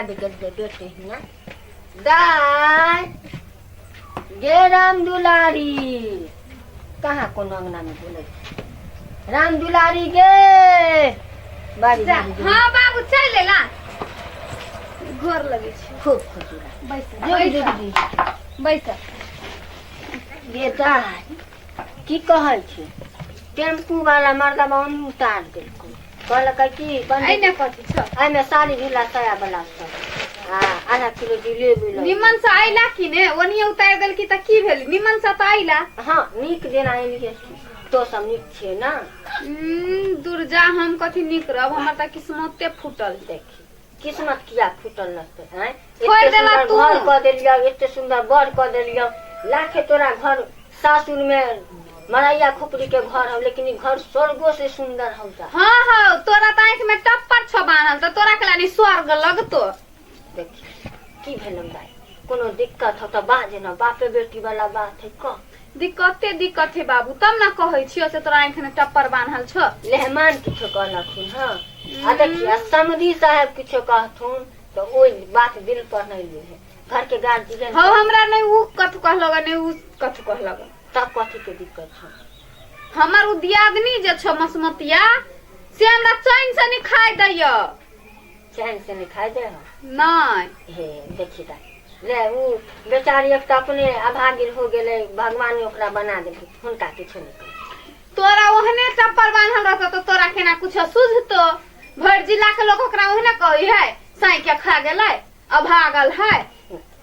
आबि गेलियै बेटे हियाँ। दाय गे राम दुलारी, कहाँ कोनो अंगना में बोलै छै? राम दुलारी गे, बारी जा। बारी। हाँ बाबू, चलि एला, गोर लगै छी। खूब खुशी रह। बैस। जुग जुग जी। बैस। गे दाय, की कहै छी, टेम्पू वाला मर्दबा ओन्ही उतार देलकै, कहलकै की एहिने कथी छौ? एहिमे साड़ी झूला साया वाला सब आ आधा किलो जिलेबी लऽ। निमन से अइला कि ने? ओनिये उतारि देलकी तऽ की भेल? निमन से तऽ अइला? हँ, नीक जेना एलियै। तो सब नीक छियै ने? दुर्जा, हम कथी नीक रहब, हमर तऽ किस्मते फूटल। देखी, किस्मत किया फूटल रहतै? आँय, फोड़ि एते देला सुन्दर तू। घर कऽ देलियौ, एते सुन्दर बर कऽ देलियौ, लाखे तोरा घर सासुर में मरैया खोपड़ी के घर हौ, लेकिन ई घर स्वर्गो से सुंदर हौ ता। हाँ हौ, तोरा तऽ आँखि में टप्पर छौ बान्हल, तऽ तोरा केला नहीं स्वर्ग लगतो? देखी, की भेलौ दाइ? कोनो दिक्कत हौ तऽ बाज न, बापे बेटी वाला बात है, कह। दिक्कते दिक्कत है बाबू, तब न कहै छियो से तोरा आँखि में टप्पर बान्हल छौ। लेहमान किछो कहलखुन? हँ, आ देखी, आ समधी साहेब किछो कहथुन तऽ ओहि बात दिल पर नहि लिहे, घर के गार्जियन। हौ, हमरा नहीं उ कथु कहलक, नहीं उ कथु कहलक। तब कथी के दिक्कत छौ? हमर उ दियादनी जे छौ मसमतिया, से हमरा चैन से नहीं खाय दैय। चैन से नहीं खाय दे हो? नहीं। हे देखी दाइ, ले उ बेचारी एक तऽ अपने अभागिल हो गेलै, भगवान ओकरा बना देलकै, हुनका किछो नहि कहै। तोरा ओहने टप्पर बान्हल रहतो तऽ तोरा केना कुछो सुझतो? भरि जिला के लोग ओकरा ओहने कहै है, साई के खा गेलै, अभागल है।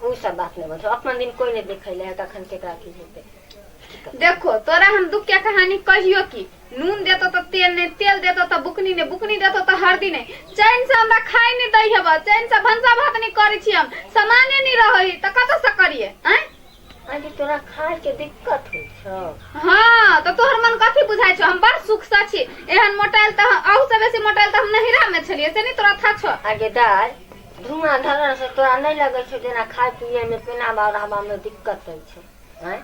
उ सब बात नहि बुझो, अपन दिन कोई नहि देखै ले, कखन केकरा की हेतै। देखो, तोरा हम दुख के कहानी कहियो की, नून देतो तऽ तेल नहीं, तेल देतो तऽ बुकनी नहीं, बुकनी देतो तऽ हरदी नहीं, चैन से हमरा खाय नहीं दै हेब, चैन से भनसा भात नहीं करै छी हम, सामाने नहीं रहै तऽ कतऽ से करिए? आँय? आगे तोरा खाय के दिक्कत होइ छौ? हाँ, तऽ तोहर मन कथी बुझाइ छौ? हम बड़ सुख से छी। एहन मोटाइल तऽ अहू से बेसी मोटाइल तऽ हम नहिरा में छलियै, से नहीं तोरा था छौ? आगे दाइ, धुआं धरल से तोरा नहि लगै छौ जेना खाय पिए में, पहनावा ओढ़ावा में दिक्कत होइ छौ? आँय?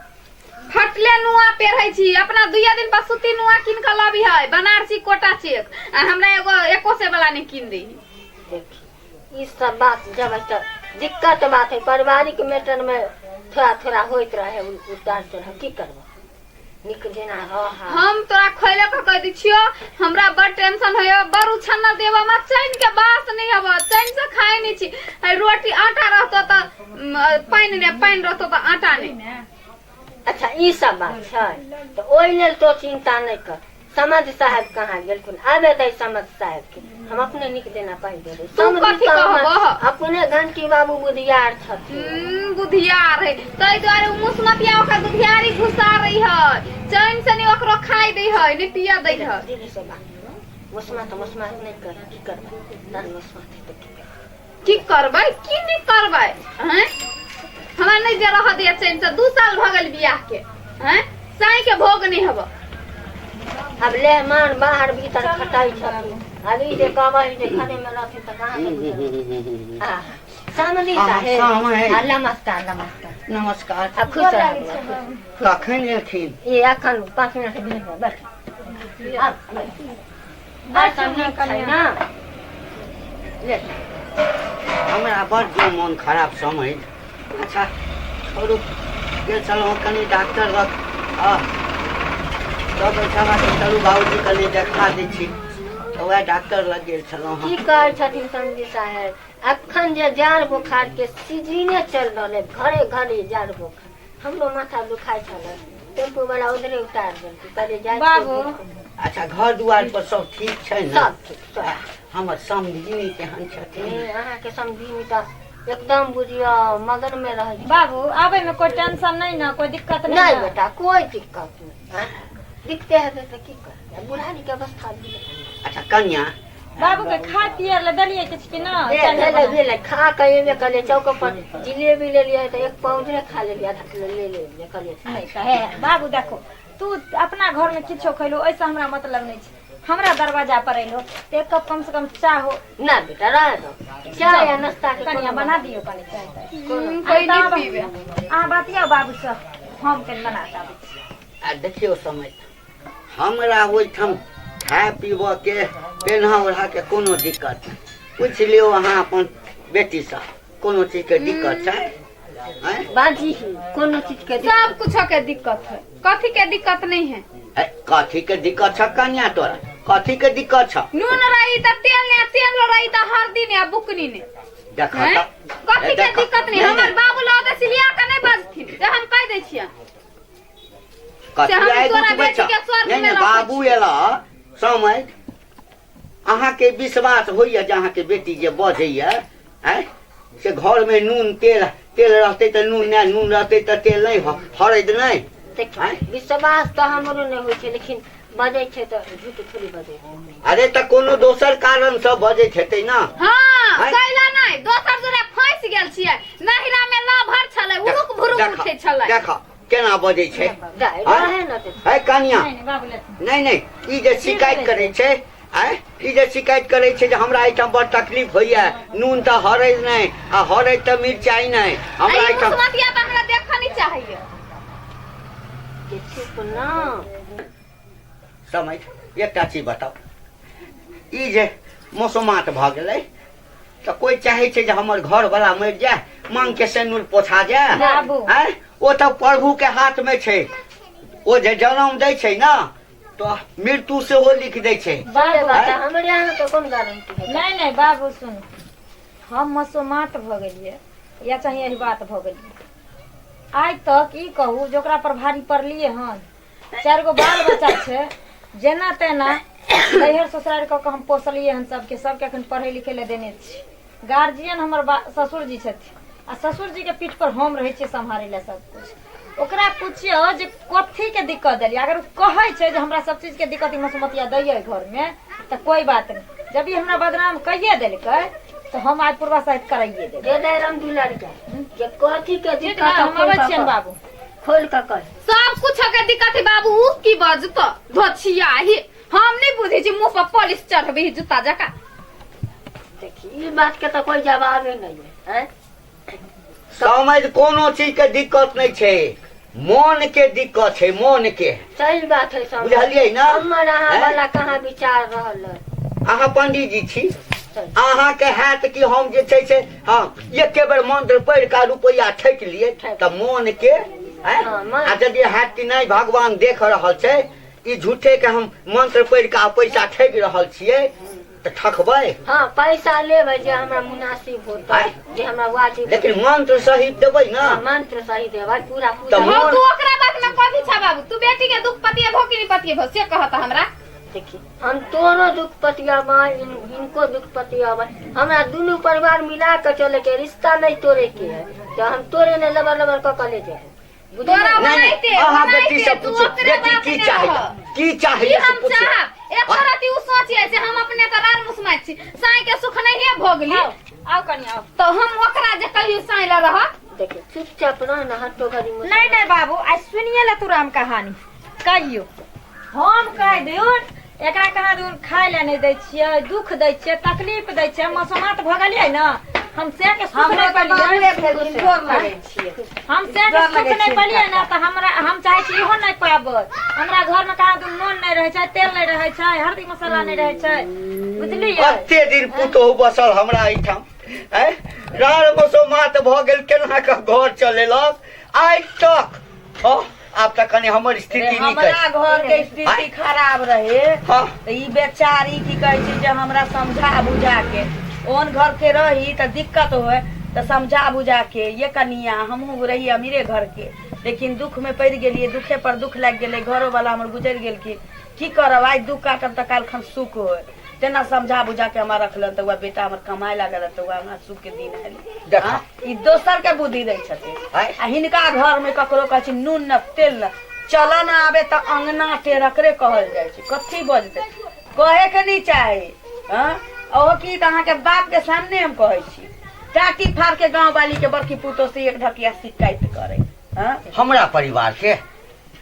फटले नुआ पेढ़ै छी अपना, दुइया दिन पर सूती नुआ कीन कऽ लबी है, बनारसी कोटा चेक, आ हमरा एगो एको से वाला नहीं कीन दी। देखी, ई सब बात जब तऽ दिक्कत बात है, पारिवारिक मैटर में थोड़ा थोड़ा होइत रहे उतार चढ़ाव, की करबो, नीक जेना रह। हम तोरा खोले कऽ कह दै छियो, हमरा बड़ टेंशन होइए, बड़ उछन्नर देब, हमरा चैन के बास नहीं हब, चैन से खाइ नहीं छी। है रोटी आटा रहतो तऽ पानि नहि, पानि रहतो तऽ आटा नहि। अच्छा, ई सब बात छै तऽ ओहि लेल तो चिंता नहि कर। समझ साहेब कहाँ गेलखुन? आबे दै समझ साहेब के, हम अपने नीक जेना पाइ देबै। तू समधि कथी तऽ हमर कहबह? अपने घंटी बाबू बुधियार छथिन। बुधियार है, ताहि दुआरे उ मुसमतिया ओकर बुधियारी घुसा रही है, चैन से नहीं ओकरो खाइ दै है, नहीं पिया दै है। दीदी से बात, मुसमा तऽ मुसमा नहि कर, की करबै तहन? मुसमा तऽ की करबै? की करबै, की नहि करबै? हैं, हमरा नहि जे रह दिया चैन से, 2 साल भऽ गेल बियाह के, हैं, साई के भोग नहीं हब। आब लेहमान बाहर भीतर खटाइ छथिन, आब ई जे कहबै जे घरे मे रहथिन तऽ कहाँ से बुझबै? आ, समधि साहेब। सामने। आ, नमस्कार, नमस्कार। नमस्कार। आ, खुश रहू। कखन एलखिन? ई एखन 5 मिनट भेल है, बैठ। आब, बैठ। आर सब नीक छै ने? ले। हमरा बड़ जो मोन खराब समझ। अच्छा छोड़ू, गेल छलहुँ कनि डॉक्टर लग, आ तब बैठा कि चलू बाबूजी कनि देखा दै छी, तऽ वएह डॉक्टर लग गेल छलहुँ की हँ। कहै छथिन समधि साहेब, अखन जे जाड़ बोखार के सीजने चल रहल है, घरे घरे जाड़ बोखार, हमरो माथा दुखाइ छल, टेम्पू वाला उधरे उतार देलकै, कहलियै जाइ छियै। बाबू। देखू। अच्छा, घर दुआर पर सब ठीक छै ने? सब ठीक, सब। हमर समधिनी केहन छथिन? ए, अहाँके समधिनी तऽ एकदम बुझियौ मगन मे रहै छै। बाबू, आबै में कोई टेंशन नहीं ना, कोई दिक्कत नहीं नहि ना? बेटा, कोई दिक्कत नहि। आँय? दिक्कते हेतै तऽ की करबै, बुढ़ारी के अवस्था भेलै। अच्छा कन्या। बाबू के खाय पिए ले देलियै किछु कि ना? भेलै भेलै भेलै, खा कऽ एबे कहलियै, चौक पर जिलेबी लेलियै तऽ एक पाउज खा लेलियै, आधा किलो ले लेलियै, कहलियै। नहीं तऽ हे बाबू, देखो, तू अपना घर में किछो खैलो ओहिसँ हमरा मतलब नहीं छै, हमरा दरवाजा पर एलो तऽ एक कप कम से कम चाह हो। ना बेटा, रह दो, चाय आ नाश्ता के कनिया कोनो बना दियौ कनि चाय ताय। कोई नहीं पीबे। अहाँ बतियाउ बाबूसँ, हम कनि बना कऽ आबै छी। आ देखियौ समय, हमरा ओहिठाम खाय पीबऽ के, पेन्हऽ ओढ़ऽ के कोनो दिक्कत नहि। पूछि लियौ अहाँ अपन बेटी सँ कोनो चीज के दिक्कत छै? आँय? बाजी कोनो चीज के दिक्कत। सब कुछ के दिक्कत है, कथी के दिक्कत नहीं है। ए, कथी के दिक्कत छ कन्या तोरा? कथी के दिक्कत छ? नून रही त तेल ने, तेल रही त हरदी ने, आ बुकनी ने। देख हैं? त कथी के देख। दिक्कत नहीं? नहीं, हमर नहीं। बाबू लग तऽ सिलिया के नहीं बजथिन से हम कह दै छियै। कथी से हम आइ तोरा उठबै बेटी छ? के स्वर्ग नहीं में नहीं रखै बाबू एला समझ, अहाँके विश्वास होइए जे अहाँके बेटी जे बजैए आँय से घरमे नून तेल, तेल रहतै तऽ नून नहि, नून रहतै तऽ तेल नहि, हरैद नहि। देखियौ आँय? विश्वास तऽ हमरो नहि होइ छै, लेकिन बजै छै तऽ झूठ थोड़ी बजै छै। अरे तऽ कोनो दोसर कारणसँ बजैत हेतै ना। हाँ आँय? कैला नहि, दोसर जोड़े फंसि गेल छियै। नहिरा मे लभर छलै, उरुक भुरुक देख उठै छलै। देख केना बजै छै। दाइ आँय? रहे न तऽ है कनिया, नहीं नहीं बाबू लेथिन। नहीं नहीं ई जे शिकायत करै छै, आँय, ई जे शिकायत करै छै जे हमरा एहिठाम बड़ तकलीफ होइए, नून तऽ हरैद नहि आ हरैद तऽ मिरचाइ नहि, हमरा आ ई एहिठाम मुसमतिया तऽ हमरा देखऽ नहि चाहैए। के चुप न समझ। एकटा चीज बताउ, ई जे मसोमात भऽ गेलै तऽ कोइ चाहै छै जे हमर घरवला मरि जाय, मांग के सेनुर पोछा जाय? बाबू। आँय, ओ तऽ प्रभु के हाथ में छै, ओ जे जनम दै छै ना तऽ मृत्यु सेहो लिख दै छै। बाबू बात हमरे अहाँ के कोन गारंटी है? नहीं नहीं बाबू सुन, हम मसोमात भऽ गेलियै या चाहे एहि बात भऽ गेलियै, आइ तक ई कहू जे ओकरा पर भारी पड़लियै हन? 4 गो बाल बच्चा छै, जेना तेना नैहर ससुरारि कऽ कऽ हम पोसलियै हन सबके, सबके अखन पढ़ै लिखै लए देने छी। गार्जियन हमर ससुर जी छथिन आ ससुर जी के पीठ पर हम रहै छियै सम्हारै लए सब कुछ। ओकरा पुछियौ जे कथी के दिक्कत देलियै, अगर ओ कहै छै जे हमरा सब चीज के दिक्कत ई मसोमतिया दैयै घर में तऽ कोई बात नहीं, जब ई हमरा बदनाम कहिए देलकै तऽ हम आइ पूर्वा साहित्य कराइए देबै। जे दाइ राम दुलार के जे कथी के ठीक ना, दिक्कत हम अबै छियनि बाबू। खोल कऽ कह। सब कुछ के दिक्कत है बाबू, उ की बजतो धोछिया ही हम नहीं बुझै छी, मुंह पर पॉलिश चढ़बै जूता जका। देखी ई बात के तऽ कोई जवाबे नहीं है। हैं? समझ, कोनो चीज के दिक्कत नहीं छै, मन के दिक्कत छै, मन के। सही बात है समझ। बुझलियै ना? हमर अहाँ हैं? वाला कहाँ विचार रहल है? अहाँ पंडीजी छी, सही। अहाँके हैत कि हम जे छै से हाँ एके बेर मंत्र पढ़ि कऽ रुपैआ ठकि लिए तऽ मन के आँय? हाँ, मन- आ यदि हैत कि नहि भगवान देख रहल छै, ई झूठे के हम मंत्र पढ़ि कऽ पैसा ठकि रहल छियै तऽ ठकबै। हाँ पैसा लेबै जे हमरा मुनासिब होतै, आँय? जे हमरा वाजिब। लेकिन मंत्र सही देबै ना? हाँ, मंत्र सही देबै पूरा तऽ पूरा। हौ तू ओकरा बात में कथी छा बाबू, तू बेटी के दुख पतिएबहो कि नहीं पतिएबहो से कहत हमरा। देखी हम तोरो दुख पतियाबै, हिनको दुख पतियाबै, हमरा दुनू परिवार मिला के चले के, रिश्ता नहीं तोड़े के है, तो हम तोड़े नहीं लबर लबर कऽ के ले जाए। तोरा नहीं, नहीं, बनाइते, अहाँ बनाइते, बेटी से तू पूछू, ओकरे बेटी बाप की ने चाही? रह। की चाही की से हम पूछू। चाहब? एक रति उ सोचिए से हम अपने तऽ रार मुसमाइत छी, साँइ के सुख नहिए भोगली। आउ आउ कनि आउ। तो हम ओकरा जे कहियो साँइ लऽ रह। देखिए चुपचाप रह ना, हटो घड़ी मुसमात। नहीं नहीं बाबू, आइ सुनिए ले तू राम कहानी कहियो। हम कहि दियौन एकरा कहाँ दियौन, खाय लए नहि दै छियै, दुख दै छियै, तकलीफ दै छियै, मसोमात भऽ गेलियै ने, हम से के सुख हमरो नहि तऽ पेलियै। बाबुए भेलखिन, गोर लगै छियै। हम से के डर सुख लगै नहि छै पेलियै ने, तऽ हमरा हम चाहै छी इहो नहि पाबै। हमरा घर में कहाँ दून नून नहि रहै छै, तेल नहि रहै छै, हल्दी मसाला नहि रहै छै, बुझलियै? कते दिन पुतोहु बसल हमरा एहिठाम, आँय? राड़ मसोमात भऽ गेल, केना कऽ घर चलेलक आइ तक। हँ, आब तऽ कनि हमर स्थिति रे, नीक हमरा अछि। घर के स्थिति आँय? खराब रहे हाँ। तऽ ई बेचारी की कहै छै जे हमरा समझा बुझा के ओन घर के रही तऽ दिक्कत होए, तऽ समझा बुझा के ये कनिया हमहूँ रही अमीरे घर के, लेकिन दुख में पड़ि गेलियै, दुखे पर दुख लागि गेलै, घरो वाला हमर गुजरि गेलखिन, की करब, आइ दुख काटब तऽ काल्हि खन सुख होए, तेना समझा बुझा के हमरा रखलन, तऽ वएह बेटा हमर कमाए लागल, तऽ वएह हमरा सुख के दिन आयल। देखा। हाँ, ई दोसर के बुद्धि दै छथिन। आँय? आ हिनका घर में ककरो कहै छै नून न तेल न चलन आबे तऽ अंगना टेरकरे कहल जाइ छै, कथी बजतै कहे के नहीं चाही। हाँ, ओहो की तऽ अहाँके बाप के सामने हम कहै छी, टाटी फाड़ के गाँव वाली के बड़की पुतोह से एक ढकिया शिकायत करे। हाँ? हमरा परिवार के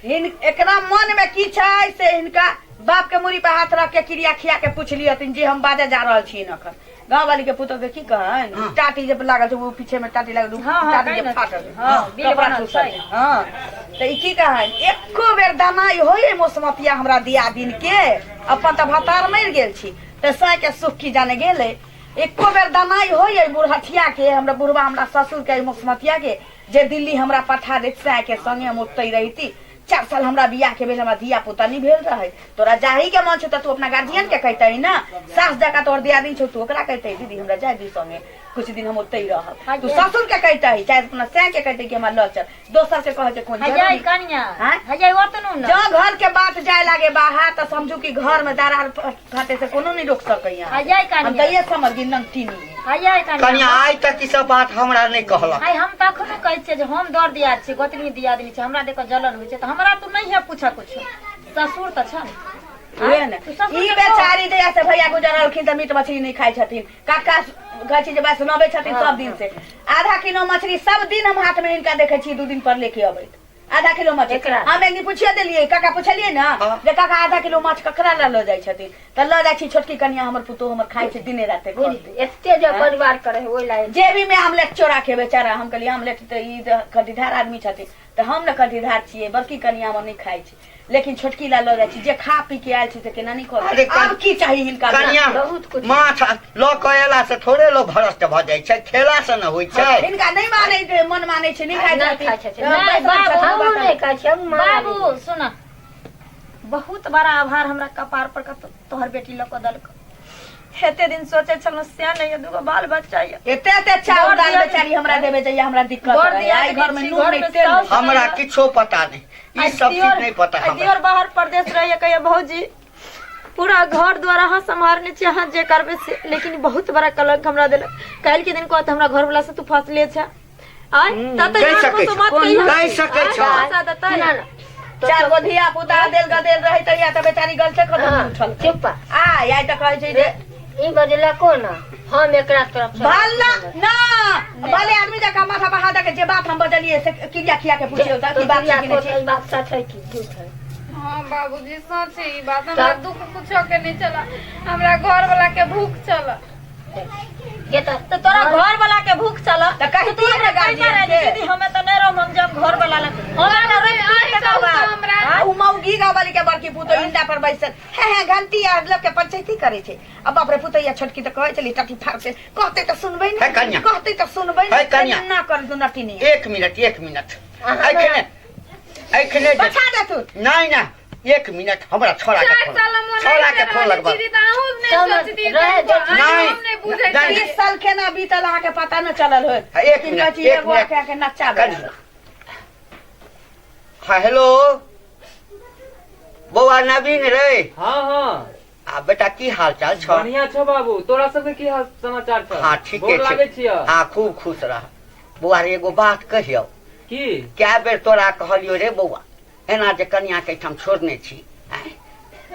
एकरा मन में की छै से हिनका बाप के मुड़ी पर हाथ रख के क्रिया खिया के पूछ लियथिन जे हम बाजे जा रहल छी अखन। गाँव वाली के पुतोह के की कहन, हाँ। टाटी जे लागल छै ओ पीछे में टाटी लागल, हाँ, हाँ, टाटी जे कहि ने। फाटल, हाँ, बिल कपड़ा बनल टूटल छै। हाँ, तऽ ई की कहन, एको बेर दाना होइए मौसमतिया हमरा दिया दिन के, अपन तऽ भतार मरि गेल छी तऽ साँइ के सुख की जाने गेलै। एको बेर दनाइ होइए बुढ़हठिया के, हमरा बुढ़वा हमरा ससुर के मुखमतिया के, जे दिल्ली हमरा पठा देत साय के संगे हम ओतै रहिती। 4 साल हमरा बियाह के भेल, हमरा धिया पुता नहीं भेल रहे। तोरा जाही के मन छौ त तू अपना गार्जियन के कहतही ना, सास जका तोहर दियादिन छौ तू ओकरा कहतही दीदी हमरा जाय दी संगे कुछ दिन हम ओतै रहब। तू ससुर के कहतही चाहे अपना साय के कहतही कि हमरा लऽ चल, दोसर के कहे के कोन हजाई जरूरी? कनिया हाँ? हजाई ओतनु न जँ घर के बात जाय लागे बाहर त समझू कि घर में दरार फाटे से कोनो नहीं रोक सकैया। हजाई हम कनिया त ये समझ गई नंगटीनी हजाई कनिया। कनिया आइ तक ई सब बात हमरा नहि कहलक। आइ हम तऽ अखनो कहै छियै जे हम दर दियाद छी, गोतनी दियादनी छै, हमरा देखऽ जलन होइ छै तऽ हमरा तू नहीं है पूछा कुछ, ससुर तऽ छ ने। उहे ने तू ससुर ई के बेचारी जहिया से भैया गुजरलखिन तऽ मीट मछली नहीं खाइ छथिन। काका कहै छै जे वैष्णवे छथिन सब दिन से आधा किलो मछली सब दिन हम हाथ में हिनका देखै छी, 2 दिन पर लेके अबैत आधा किलो मछली। एकरा। हम एक दिन पुछियो देलियै, काका पुछलियै ने हाँ। जे काका आधा किलो माछ ककरा लए लऽ जाइ छथिन, तऽ लऽ जाइ छी छोटकी कनिया हमर पुतोह हमर खाइ छै दिने राते। एते जे परिवार करे है ओहि लायक। जेबी में आमलेट चोरा के बेचारा, हम कहलियै आमलेट तऽ ई तऽ खरीदार आदमी छथिन तऽ हम ने खरीदार छियै, बड़की कनिया हमर नहि खाइ छै लेकिन छोटकी ला लऽ जाइ छी, जे खा पी के आयल छी से केना नहि अरे कहब। आब की चाही हिनका? कनिया बहुत कुछ। माछ लऽ कऽ एला से थोड़े लोग भ्रष्ट भऽ जाइ छै, खेला से न होइ छै। हिनका नहि मानै छै, मन मानै छै, नहि खाइ नहि छथिन। खाइ छथिन। हँ, नहि, बैसल बाबू, छथिन, हमहूँ नहि खाइ छी, हमहूँ मना बाबू लेलियै। सुन, बहुत बड़ा आभार हमरा कपार पर के तोहर बेटी लऽ कऽ देलक। एते दिन सोचे छलहुँ से नहीं है, दूगो बाल बच्चा ये। एते एते चाउर बड़ दाल दियादनी- बेचारी हमरा देबे जाइए, हमरा दिक्कत बड़ रहे। आइ घर में दियादनी छी, नून घर नहि में तेल नहि। साउस हमरा किछो पता नहीं, ई आ सब चीज दियोर- नहीं पता आ हमरा। दियोर बाहर परदेश रहिए, कहिए भौजी पूरा घर द्वार अहाँ सम्हारने छी, अहाँ जे करबै से, लेकिन बहुत बड़ा कलंक हमरा देलक। काल्हि के दिन कहत हमरा घर वाला से तू फंसले छ। आय त कहि सकै छौ, कहि सकै छौ। सुना ना, चार गो धिया पुता देल गदेल रहे तहिया तऽ बेचारी गलते खतम हाँ, उठल। चुप। आइ आइ तऽ कहै छै जे ई बजला कोन हम एकरा तरफ से भला ना भले आदमी जकाँ माथा पर हाथ दऽ के जे बात हम बजलियै से क्रिया खिया के पुछियौ तऽ तो की बात क्रिया छै कि नहि को छै। ई बात सच है कि झूठ है? हाँ बाबूजी सच है ई बात, हमरा तब? दुख कुछो के नहीं चला, हमरा घर वाला के भूख चला। के तऽ तऽ तोरा घर वाला के भूख चल तऽ कहितियै तू हमरा ने कहिता गार्जियन रहे के। दीदी हमे तऽ नहि रहब, हम जब घर वाला लग हमरा तऽ रोकि अहीं तकर कहू तऽ बाद। हमरा आ उ मौगी गाँववाली के बड़की पुतोह इंडा पर बैसल हे हे घंटी आ लग के पंचायती करे छै। आ बाप रे पुतैया छोटकी तऽ कहै छली टटी फाड़ के कहते तऽ सुनबै हे ने, कन्या। कहते तऽ सुनबै हे ने, कन्या। ना कर दू नटी नहीं। एक मिनट एक मिनट, एखने एखने जे- पछा दे तू। नहीं ना एक मिनट, हमरा छोड़ा के 4 फोन साल हम छोड़ा के फोन लगबा। दीदी तऽ अहूँ नहि समझ- सोचती रहे तऽ दे। अहाँ नहीं, हम नहि बुझै नहीं। छियै। 20 साल केना बीतल अहाँके पता न चलल होत। हाँ, एक लेकिन मिनट, कहै छी, एक एगो मिनट। के के नच्चा कनि। भेल। हाँ हेलो बौआ नवीन रे। हाँ हाँ। आ बेटा की हाल चाल छौ? बढ़िया छौ बाबू, तोरा सबके की हाल समाचार छौ? हाँ ठीके गोर लागै छै। छियौ। हाँ खूब खुश रह बौआ रे। एगो बात कहियौ। की? कए बेर तोरा कहलियौ रे बौआ, एना जे कनिया के एहिठाम छोड़ने छी आँय?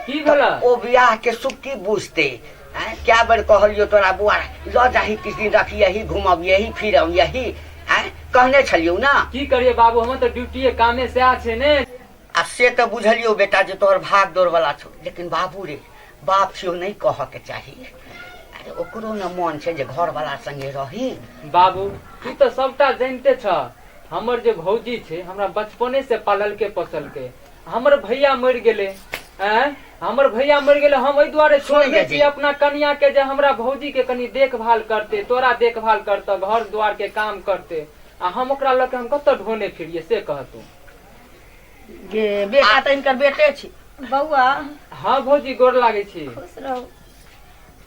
की भेल? ओ बियाह के सुख की बुझते आँय? कए बेर कहलियौ तोरा बौआ, लऽ जाही किछु दिन रखियही, घुमबियही फिरबियही आँय, कहने छलियौ ना? की करिए बाबू, हमर तऽ ड्यूटीए कामे सएह छै ने। आ से तऽ बुझलियौ बेटा जे तोहर भाग दौड़ वाला छौ, लेकिन बाबू रे बाप छियौ नहि कहऽ के चाही। अरे ओकरो ने मन छै जे घर वाला संगे रही। बाबू तू तऽ सबटा जानिते छह, हमर जे भौजी छै हमरा बचपने से पाललके पोसलके, हमर भैया मरि गेलै। आँय हमर भैया मरि गेलै, हम एहि दुआरे छोड़ने छी अपना कनिया के जे हमरा भौजी के कनि देखभाल करते, तोरा देखभाल करते, घर द्वार के काम करते, आ हम ओकरा लऽ के हम कतऽ ढोने फिरिए से कह तू। गे बेटा तऽ हिनकर बेटे छी। बौआ। हाँ भौजी गोर लागै छी। खुश रहू।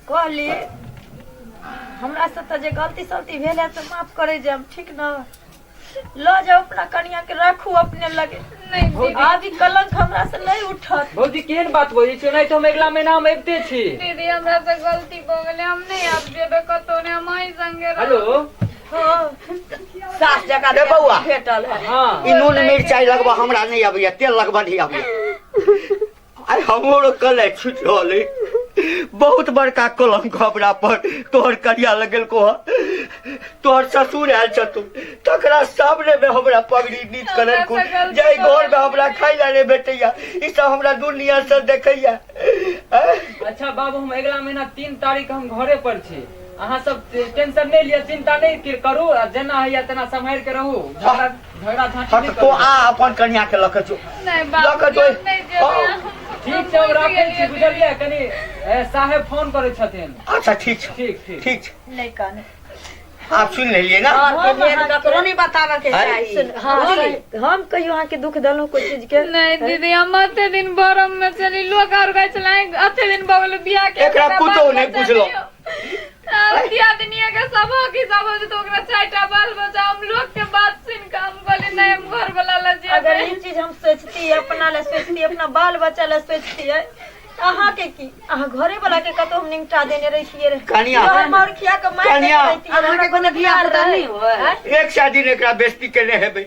कहली हमरा से तऽ जे गलती सलती भेल है से माफ करे जाब, ठीक न? लऽ जाउ अपना कनिया के, राखू अपने लगे। नहीं दीदी। आब ई कलंक हमरा से नहीं उठत। भौजी केहन बात बजै छी, नहीं तऽ हम अगिला महीना हम अबिते छी। दीदी हमरा से गलती भऽ गेलै, हम नहि आब जेबै कतौ नहि, हम अहीं संगे रहब। हेलो। हाँ सास जकाँ रे बौआ। भेटल है। हाँ ई नून मिरचाई लगबा हमरा नहीं अबैया, तेल लगबा नहीं अबैया। आइ हमरो कले छुटि रहल अइ, बहुत बड़का कलंक हमरा पर तोहर कनिया लगेलको हँ। तोहर ससुर आयल छथुन तकरा सामने में हमरा पगड़ी नीच करलखुन, जाहि घर में हमरा खाइ ला नहि भेटैया, ई सब हमरा दुनिया से देखैया। अच्छा बाबू हम अगिला महीना 3 तारीख हम घरे पर छी, अहाँ सब टेंशन नहीं लिअ, चिंता नहीं करू, आ जेना होइया तेना सम्हारि के रहू, झगड़ा झांटी हाँ नहीं तो करू। आ अपन कनिया के लऽ के जो, नहीं लऽ के बाबू जो। हम नहीं जेबै। ठीक छै, हम राखै छी, बुझलियै? कनि साहेब फोन करै छथिन। अच्छा ठीक छै, ठीक ठीक ठीक छै। नहि कानू, आप सुन लेलियै ना? घर के भेद ककरो नहीं बताबे के चाही। हाँ, हम कहियो अहाँके दुख देलहुँ कोई चीज के? नहीं दीदी, हम अते दिन बरम में चली, लोग और गए चलाए, अते दिन बगल बियाह के एकरा पुतोहु नहि पुछलहुँ। दियादनिया के सब हो की सब हो तो ओकरा चारिटा बाल बच्चा। हम लोग के बात सुन के हम कहली नहीं, हम घर वाला ला अगर जेबै। ई चीज हम सोचती, अपना ला सोचती, अपना बाल बच्चा ला सोचती है, अहाँ के की अहाँ घरे वाला के कतौ हम निमटा देने रहितियै रहे। कनिया। जहर मार खिया के मारि देने कनिया। रहितियै रहे। अहाँके कोनो धिया पुता नहीं होय? एक सए दिन एकरा बेइज्जती केने हेबै,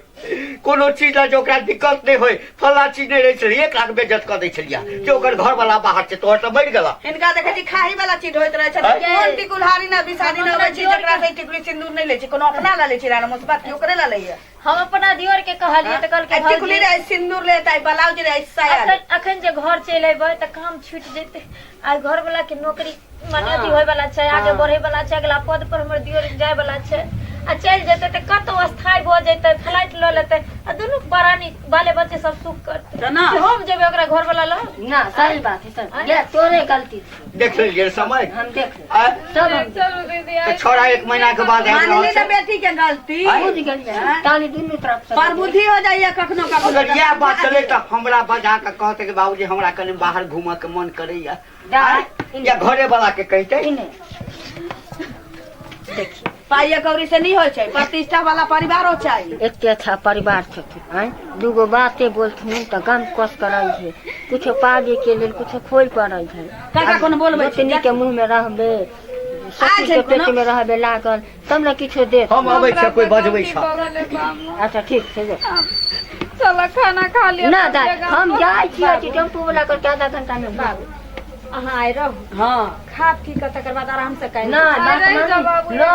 कोनो चीज ला जे ओकरा दिक्कत नहि होय, फल्ला चीज नहि रहै छलै, 1 लाख बेइज्जत कऽ दै छलियै जे ओकर घर वाला बाहर छै, तोहर तऽ मरि गेला। हिनका देखै छी खाही वाला चीज होइत रहै छै। कोन टिकुलहारी ना बिसारी ना अबै छी जकरा से टिकुली सिंदूर नहि लै छी? कोनो अपना ला लै छी राना मुसबत की ओकरे ला लैया? हम अपना दियोर के कहलियै तऽ कहलकै आ टिकुली भौजी रे सिंदूर ले ताई ब्लाउज रे साया ले। अखन अखन जे घर चलि अयबै तऽ काम छूटि जेतै। आइ घर वाला के नौकरी माने अथी होय वाला छै, आगे बढ़े वाला छै, अगला पद पर हमर दियोर जाय वाला छै। आ चलि जेतै तऽ कतौ स्थायी भऽ जेतै, फ्लाइट लऽ लेतै आ दुनू प्राणी बाले बच्चे सब सुख करतै। तऽ ना। कि हम जेबै ओकरा घर वाला लग? ना, सही बात है सर, ये तोरे गलती छै। देख लेलियै समय। हम देख लेब। आँय? सब हम देख चलू दीदी। तऽ छौड़ा 1 महीना के बाद आबि मानली रहल ने छै। बेटी के गलती। बुझ गेलियै, ताली दुनू तरफ से। पर बुद्धि हो जाइए कखनो कखनो। अगर इएह बात चले तऽ हमरा बजा कऽ कहतै कि बाबूजी हमरा कनि बाहर घूमऽ के मन करैया, दाइ, या घरे वाला के कहितै। इने देखिए। पाइये कौड़ी से नहीं होइ छै, प्रतिष्ठा वाला परिवारो चाही। एते अच्छा परिवार छथिन। आँय, दूगो बाते बोलथिन तऽ गम कस करै छै, कुछो पाबे के लेल कुछो खोइ पड़ै छै। काका कोनो बोलबै छै? गोतनी के मुँह में रहबे, ससुर छै के कोनो? पेट में रहबे लागल तब ने किछो देत। हम अबै छियै, कोई बजबै छै? अच्छा ठीक छै, जो। चलो खाना खा लिअ। ना दाइ, हम जाइ छियै कि टेम्पू वाला के आधा घंटा में बाबू। अहाँ आइ रहू। हाँ। खा पी कऽ तकर बाद आराम से काल्हि। ना बात रहि जाउ बाबू। ना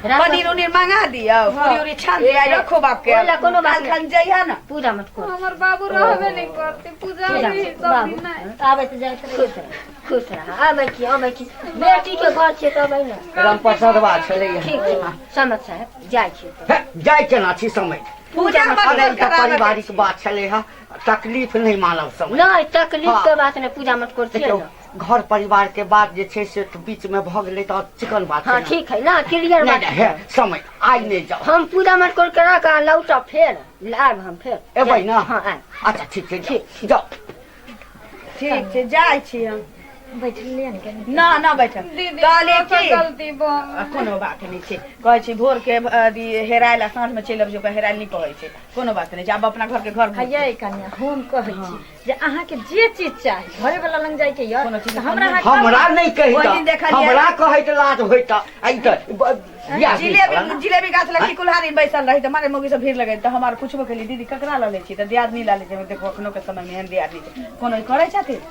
रात- पनीर उनीर मंगा दियौ, पूरी उरी छान दियौ, रखो बाप के। ओहि ला कोनो बात काल्हि खन जइहे ना। पूजा मत कर। हमर बाबू रहबे नहीं करते, पूजा पूजा भी मत, सब बाबू। दिन नहीं। आबैत जाइत रही। खुश रह, खुश रह। आबै छी, आबै छी, बेटी के घर छै तऽ अबै ने। राम प्रसादवा छलैया। ठीक छै समझ साहेब, जाइ छी। हे, जाइ केना छी समय? पूजा मत अरे कर ई तऽ कराबे के। पारिवारिक बात छलै हा, तकलीफ नहि मानब समय। नहि, तकलीफ हाँ। के बात नहि, पूजा मत कर छियै। देखियौ, ने घर परिवार के बात जे छै से तऽ बीच में भऽ गेलै तऽ चिकन बात हाँ छै ने। ठीक है ना, क्लियर नहि बात। नहि, हे समय आइ नहि जाउ। हम पूजा मत कर के राख आ लौटब फेर, आयब हम फेर। एबै ने? हाँ आयब। अच्छा ठीक छै, जाउ जाउ। ठीक छै, जाइ छी हम। बैठलियै ने कनि? ना ना बैठल। दीदी कहलियै हमरो की गलती भऽ आ, कोनो बात नहि छै। कहै छै भोर के अथी हेरायल आ साँझ में चलि अबै छै, ओकरा हेरायल नहि कहै छै। कोनो बात नहि छै, आब अपना घर के घर बुझतै। हयै कन्या, हम कहै छी जे अहाँके जे चीज चाही, घरे वाला लग जाइके यऽ कोनो चीज तऽ हमरा अहाँ हमरा नहि ओहि दिन कहिता। देखलियै। हमरा कहैत लाज होइता। आ ई तऽ बियाह भेल छलै जिलेबी ने? जिलेबी गाछ लग कुल्हाड़ी बैसल रही तऽ मारे मौगी सब भीड़ लगै, तऽ हम आर पुछबो केली, दीदी ककरा लऽ लै छी? तऽ दियादनी लऽ लै छै। देखो अखनो के समय में एहन दियादनी छै, कोनो ई करै छथिन?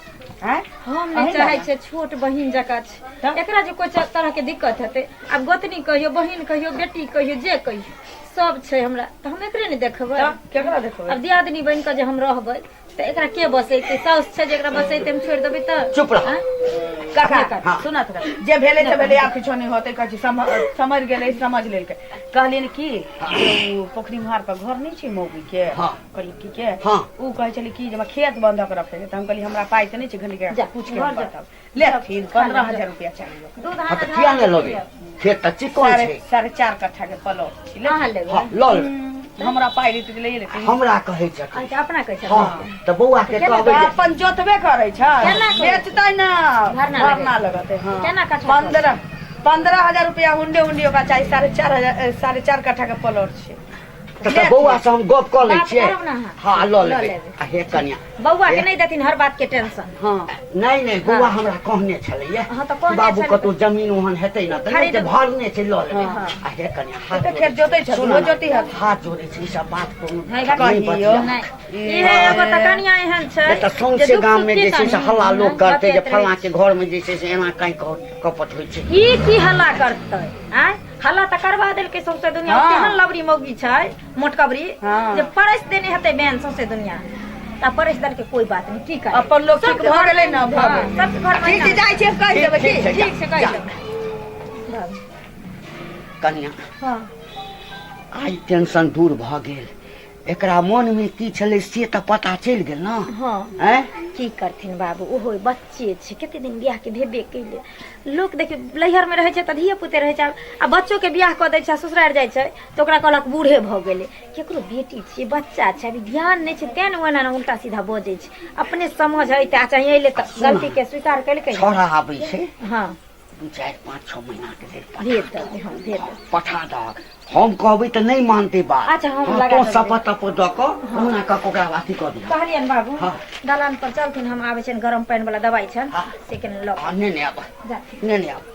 आँय? हम नहि चाहै छियै, छोट बहिन जकाँ छै। एकरा जे कोइ तरह के दिक्कत हेतै, आब गोतनी कहियो, बहिन कहियो, बेटी कहियो, जे कहियो, सब छै हमरा, तऽ हम एकरे नहि देखबै? तऽ केकरा देखबै? आब दियादनी बनि कऽ जे हम रहबै तऽ एकरा के बसेतै? साउस छै जे एकरा बसेतै? हम छोड़ि देबै तऽ चुप रह। आँय? काका हाँ। सुनत रह, जे भेलै से भेलै, आब किछो नहि होतै। कहै छी समझ गेलै, समझ लेलकै। कहलियनि की जे ओ पोखरि मुहार पर घर नहि छै मौगी के? हाँ। करिकी के? हाँ। ओ कहै छलै की जे हमरा खेत बंधक रखै छै, तऽ हम कहलियै हमरा पाइ तऽ नहि छै, घंटी के जा, पूछ के हम घर जा। बताब। लेथिन 15,000 रुपया चाही ओकरा। दूध हाँ तऽ अहाँ किया नहि लेबै? खेत तऽ चिकन साढ़े छै। 4.5 कट्ठा के प्लॉट छै, लेथिन। अहाँ लेबै? हाँ लऽ लेबै। हमरा पाइ रहितै तऽ लैए लेती। हमरा कहै छथिन। अच्छा, अपना कहै छथिन? हाँ तऽ बौआ के केना कहबै जे अपन जोतबे करै छै। केना करै? बेचतै ना। भरना भरना लगतै, हाँ। केना कट्ठा? 15,000 रुपया हुंडे हुंडी ओकरा चाही। 4.5 हजार, 4.5 कट्ठा के प्लॉट छै। तऽ बौआ से हम गप कऽ लै बात छियै। करब ने अहाँ? हाँ लऽ लऽ लेबै। लेबै। आ हे कनिया, बौआ के नहि देथिन हर बात के टेंशन। हाँ। नहि नहि, बौआ हमरा कहने छलैया। हाँ, तऽ कहने बाबू छलै। कतौ जमीन ओहन हेतै ने तऽ नहि खरीद- तऽ भरने छै, लऽ लेबै। आ हे कनिया, हाथ तऽ जोड़ै खेत जोतै छी। छथिन, सुनऽ ओ ने, जोती हत। हाथ जोड़ै छी, ई सब बात कोनो नहि, नहि कहियौ। बतिया। नहि, इहे एगो तऽ कनिया एहन छै नहि तऽ जे सौंसे दुख गाम में सुख जे छै से की हल्ला लोक करतै जे बतियाइत रहै फल्लाँ के घर में जे छै से एना काहि कपट होइ छै। ई की हल्ला करतै? आँय, हल्ला तऽ करवा देलकै सौंसे दुनिया। हाँ। केहन लबरी मौगी छै, मोटकबरी। हाँ। जे परसि देने हेतै बेन सौंसे दुनिया, तऽ परसि देलकै, कोई बात नहीं, की करबै? अपन लोग ठीक भऽ गेलै ने, भऽ हाँ, गेलै। सबके घर ठीक छै, जाइ छियै, कहि देबै की? ठीक छै, ठीक छै, कहि जा। देबै। कनिया, हाँ। आइ टेंशन दूर भऽ गेल। एकरा मन में की छलै से तऽ पता चलि गेल ने? हाँ। आँय? की करथिन बाबू, ओहो बच्चे छै, कते दिन बियाह के भेबे कैले। लोक देखियौ लैहर मे रहै छै तऽ धिये पुते रहै छै, आ बच्चो के बियाह कऽ दै छै, ससुरारि जाइ छै तऽ ओकरा कहलक बूढ़े भऽ गेलै। केकरो बेटी छियै, बच्चा छै, अभी ज्ञान नहि छै, तें ने ओ एना एना उल्टा सीधा बजै छै। अपने समझ अयतै आ चाहे अयलै तऽ गलती के स्वीकार केलकै। छौड़ा आबै छै। हँ। 2 4 5 6 महीना के लेल भेज दऽ, हँ भेज दऽ। पठा दहक। हम कहबै तऽ नहि मानतै बात। अच्छा, हम हँ, लगा तोँ देबै। शपथ तपत दऽ कऽ कहुना कऽ कऽ ओकरा अथी कऽ दिहऽ। कहलियनि बाबू। हँ। दलान पर चलथिन, हम आबै छियनि, गरम पानि वाला दवाइ छनि हँ। से कनि लऽ हँ, नेने आब। जाथिन। नेने आब।